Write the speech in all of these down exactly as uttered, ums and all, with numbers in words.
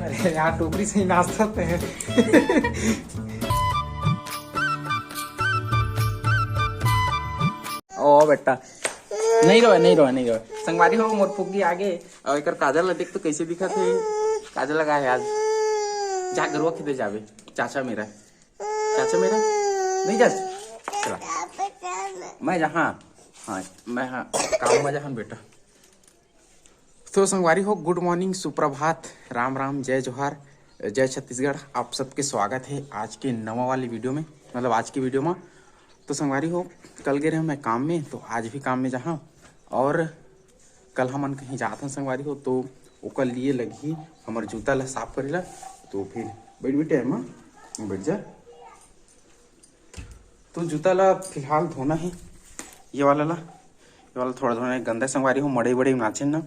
अरे यार, टोकरी से ही नाचता ते हैं। ओ बेटा, नहीं रोए, नहीं रोए, नहीं रोए। संगवारी हो, मोर फुग्गी आगे। और एकर काजल ला देख तो कैसे दिखत हे। काजल लगा है आज। जा गरुआ खेदे जाबे। चाचा मेरा, चाचा मेरा, नहीं जा। चला, मैं जहाँ, हाँ, मैं हाँ, काम में जहाँ बेटा। तो संगवारी हो, गुड मॉर्निंग, सुप्रभात, राम राम, जय जोहार, जय छत्तीसगढ़। आप सबके स्वागत है आज के नवा वाली वीडियो में, मतलब आज की वीडियो में। तो संगवारी हो, कल गए रहे मैं काम में, तो आज भी काम में जहाँ, और कल हमन कहीं जात हन संगवारी हो, तो ओकर लिए लगही हमर जूता ला साफ करे ला। तो फिर बैठ, बैठे है माँ, बैठ जा। तो जूता ला फिलहाल धोना है, ये वाला ला, ये वाला थोड़ा धोना है, गंदा संगवारी हो, मड़ई वड़ई नाचे ना,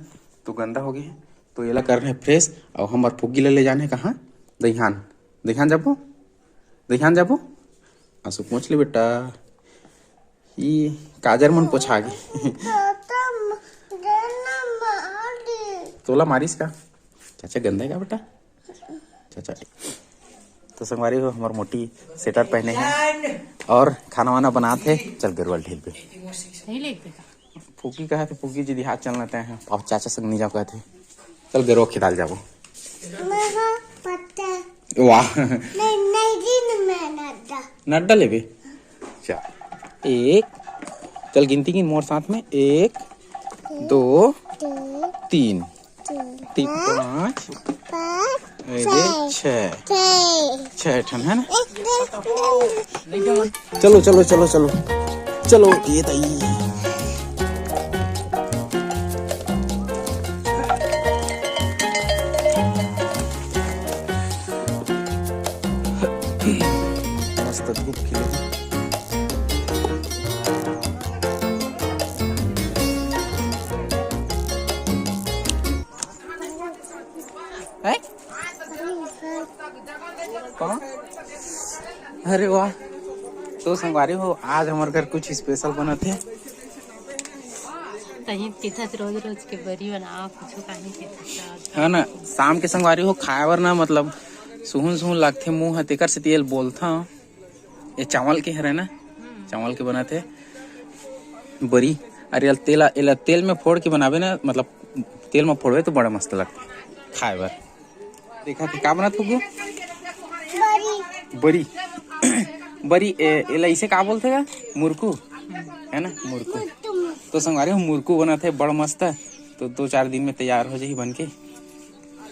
तो गंदा हो गया है। तो ये ला करना है फ्रेश, और हमर फुग्गी ला ले जाना है कहाँ? दहियान। दहियान जाबो, दहियान जाबो। आंसू पोंछ ले बेटा, ई काजर मन पोछा गे। तोला मारिस का? चाचा गंदा है का बेटा? चाचा, तो संगवारी हो, हमर मोटी स्वेटर पहने हैं और खाना वाना बनात हे। चल गरुआ ढील पे। नहीं लेके का? फुग्गी कहा थे, फुग्गी जी हाथ चलना तय है। अब चाचा संग नहीं जाओ कहते, चल गरुआ खिदाल जाबो। महा पत्ता। वाह। नहीं, नहीं जी, मैं नड्डा। नड्डा लेबे? चल, एक, चल गिनती गिन मोर साथ में, एक, दो, दो, तीन, तीन, तीन, पाँच, पाँच, अरे, छः। छः। छः ठन है ना? एक, दो, तीन। चलो, चलो, चलो, चलो, चलो, ये तई। मस्त धूप खिले। हैं? कौन? अरे वाह। तो संगवारी हो, आज हमर घर कुछ स्पेशल बनत हे। तहीं किथत रोज रोज के बरी बना, कुछ काहे के है ना, शाम के संगवारी हो, खाए बर ना, मतलब, सुहुन सुहुन लागथे मुंह ह, तेकर सेती एल बोलथा। ये चावल के हरे ना, चावल के बनत हे बरी। अरे, एला तेल, एला तेल में फोड़ के बनाबे ना, मतलब, तेल में फोड़बे तो बड़ा मस्त लगथे खाए बर। देखा कि का बनत फुग्गू? बरी। बरी। बरी, ए, एला इसे का बोलथे का? मुरकू, है ना, मुरकू। तो संगवारी हो, मुरकू बनत हे बड़ मस्त, तो दो चार दिन में तैयार हो जाही बन के,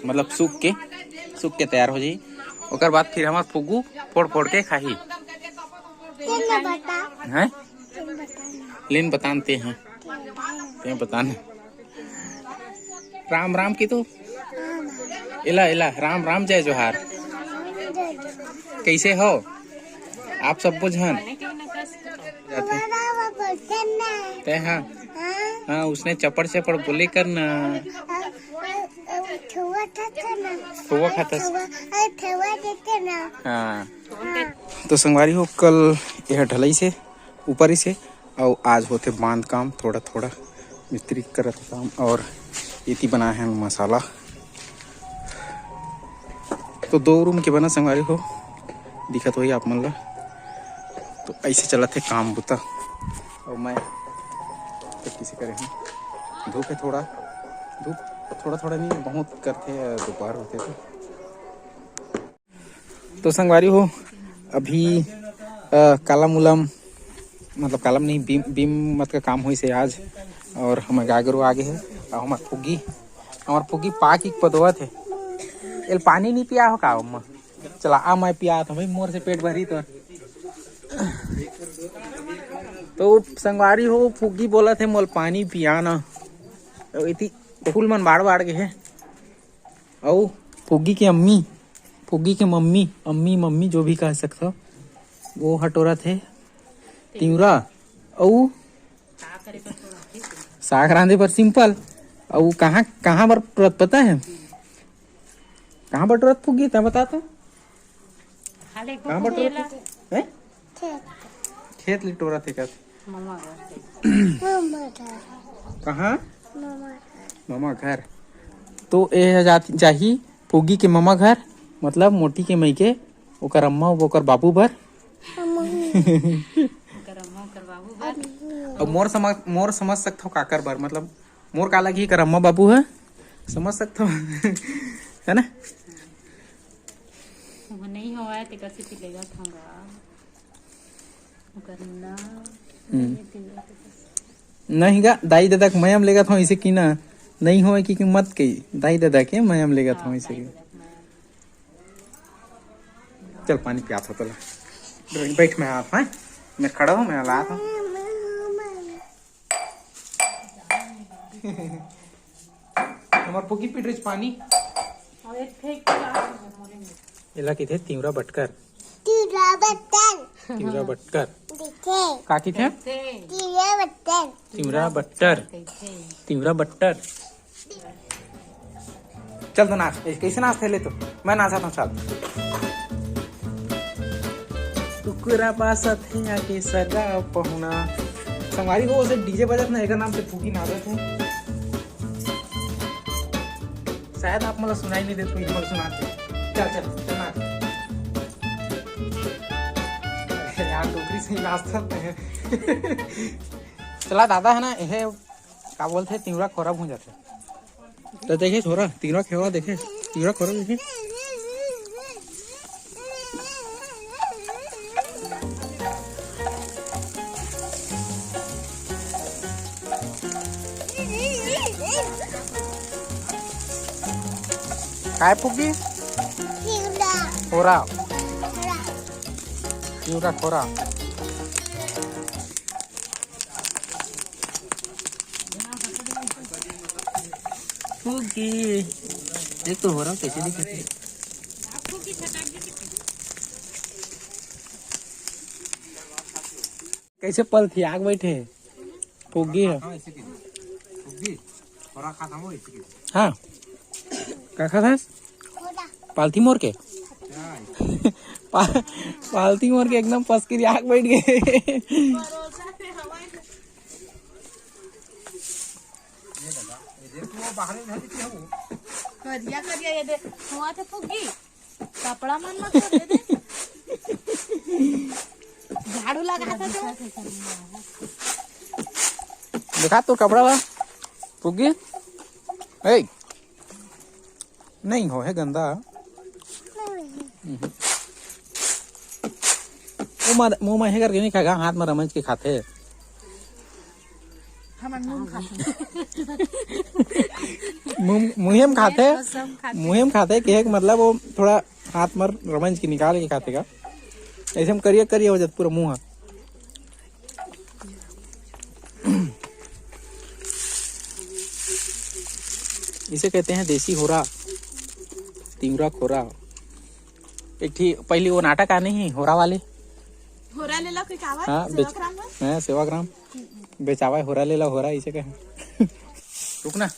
मतलब सूख के, सूख के तैयार हो जाही। ओकर बाद फिर हमर फुग्गू फोड़ फोड़ के खाही। तेन बता। हैं? तेन बता ना। लेन बतान ते हैं। तेन बता ना। तेन बता ना। राम राम की तू। हाँ, हाँ। एला, एला, राम राम, जय जोहार। जय जोहार। कैसे हो आप सब बुझन? तुम्हारा वो बोलते ना। ते हाँ। हाँ। हाँ, उसने चपड़ चपड़ बोले करना। हाँ, हाँ, हाँ, छुआ था, था ना। छुआ खाता। छुआ, अरे, छुआ देते ना। हाँ। हाँ। तो संगवारी हो, कल यह ढलई से, ऊपर ही से, अउ आज होथे बांध काम, थोड़ा थोड़ा मिस्त्री करत हे काम। और एती बनाए हैं मसाला, तो दो रूम के बना संगवारी हो, दिखत होही आप मन ला। तो ऐसे चलत हे काम बुता। और मैं तो किसे करे हूँ, धूप है थोड़ा, धूप थोड़ा थोड़ा नहीं, बहुत करथे, दोपहर होथे तो। तो संगवारी हो, अभी, अ, कालम उलम, मतलब कालम नहीं, बीम, बीम मत का काम होइस हे आज, और हमर गाय गरु आगे हे, और हमर फुग्गी, हमर फुग्गी पाक के पदोवत हे। एल पानी नहीं पिया हो का ओम्मा? चला आ, मैं पियात हूँ भाई, मोर से पेट भरी तो। तो संगवारी हो, फुग्गी बोलत हे, "मोल पानी पिया ना।" तो इति फूल मन बाढ़ बाढ़ गे हे। अउ फुग्गी के अम्मी, फुग्गी के मम्मी, अम्मी, मम्मी जो भी कह सकथव, वो हटोरत हे तिंवरा। अउ साग रांधे बर simple। अउ कहाँ, कहाँ बर टोरत पता है? कहाँ बर टोरत फुग्गी, तैं बता तो। खाले कहाँ बर टोरत? हैं? खेत। खेत ले टोरत हे का? ममा घर। ममा घर। कहाँ? ममा घर। ममा घर। तो ए ह जात, जाही पुगी के ममा घर, मतलब मोटी के मइके, ओकर अम्मा, ओकर बाबू बर। ओकर अम्मा, ओकर बाबू बर। अब मोर समझ, मोर समझ सकथव काकर बर, मतलब मोर का लगही, एकर अम्मा बाबू ह, समझ सकथव। है ना? वो नहीं होवय, तेकर सेती लेगत हंव गा। ओकर ना। हम्म। नहीं गा, दाई ददा के मया म लेगत हंव, इसे कि ना, नहीं होवय कि, कि मत कही, दाई ददा के मया म लेगत हंव, हाँ, इसे दाई कि। ददा के मया। चल, पानी पियात हंव तोला। बैठ, मैं आत हंव, हाँ? मैं खड़ा हंव, मैं लात हंव। हमर पुगी पी डरिस पानी। अउ एक ठे, एक ठे आ मोरे में। एला कहिथे तिंवरा बटकर। तिंवरा बटकर। तिंवरा बटकर। देखे। का कहिथे? कहिथे? तिंवरा बटकर। तिंवरा बटकर। कहिथे? तिंवरा बटकर। चल तो नाच, ए, कइसे नाचथे ले तो? मैं नाचत हंव, चल। कुकुरा बासत हे आके सगा पहुना। संगवारी हो, ओसे डीजे बजत ना, एकर नाम से पुगी नाचत हे। शायद आप मन ला सुनाई नहीं देत होही, हमन ला सुनात हे। चल, चल, चल नाच। यार, डोकरी से ही नाचत हे। चला दादा है ना, एहे का बोलथे, तिंवरा खोरा भूंजत हे। त देखे छोरा, तिंवरा खोरा देखे, तिंवरा खोरा देखे। काय पुगी? तिंवरा। खोरा। खोरा। तिंवरा खोरा। पुगी। देख तो खोरा कइसे दिखत हे। कइसे पलथियाक बइठे हे पुगी ह। हाँ, ऐसे की। पुगी, खोरा खाता हूँ, ऐसे की। हाँ। का खात हस? पालथी मोर के? पा-, पालथी मोर के एकदम पसकिरियाक बइठ गे। ये दादा, ये देख, वो बाहर में नहीं दिखती है वो। करिया, करिया, ये देख, हुआ थे फुग्गी। कपड़ा मन मत कर दे। झाड़ू लगा था तो। देखा तो कपड़ा ला। फुग्गी। ए। नहीं हो, हे गंदा। मुंह म, मुंह म हे करके नहीं खाएगा, हाथ में रमज के खाथे। हमन मुंह खाथे। मुंह, मुंहे म खाथे, कसम खाथे। मुंहे म खाथे, कहे के मतलब वो थोड़ा हाथ म रमज के निकाल के खाथे का। ऐसे हम करिया करिया हो जात पूरा मुंह। इसे कहते हैं देसी होरा, तिंवरा खोरा। एक ठी पहली वो नाटक आने ही होरा वाले। होरा ले ला कोई कावा? हाँ, बेच-, सेवाग्राम में? हाँ, सेवाग्राम। बेचावा है, होरा ले ला, होरा इसे कहे। रुकना।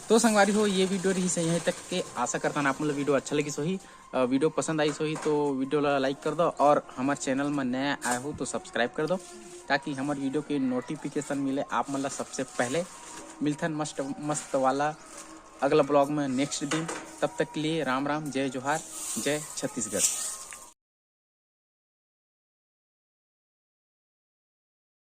तो संगवारी हो, ये वीडियो रही से यहीं तक के। आशा करता हूँ आप मतलब वीडियो अच्छा लगी सोही, अ, वीडियो पसंद आई सोही तो वीडियो ला लाइक कर दो और हमारे चैनल में नया आए हो तो सब्सक्राइब कर दो, ताकि हमारे वीडियो के नोटिफिकेशन मिले आप मतलब सबसे पहले। मिलथन मस्त, मस्त वाला अगला ब्लॉग में नेक्स्ट दिन। तब तक के लिए राम राम, जय जोहार, जय छत्तीसगढ़।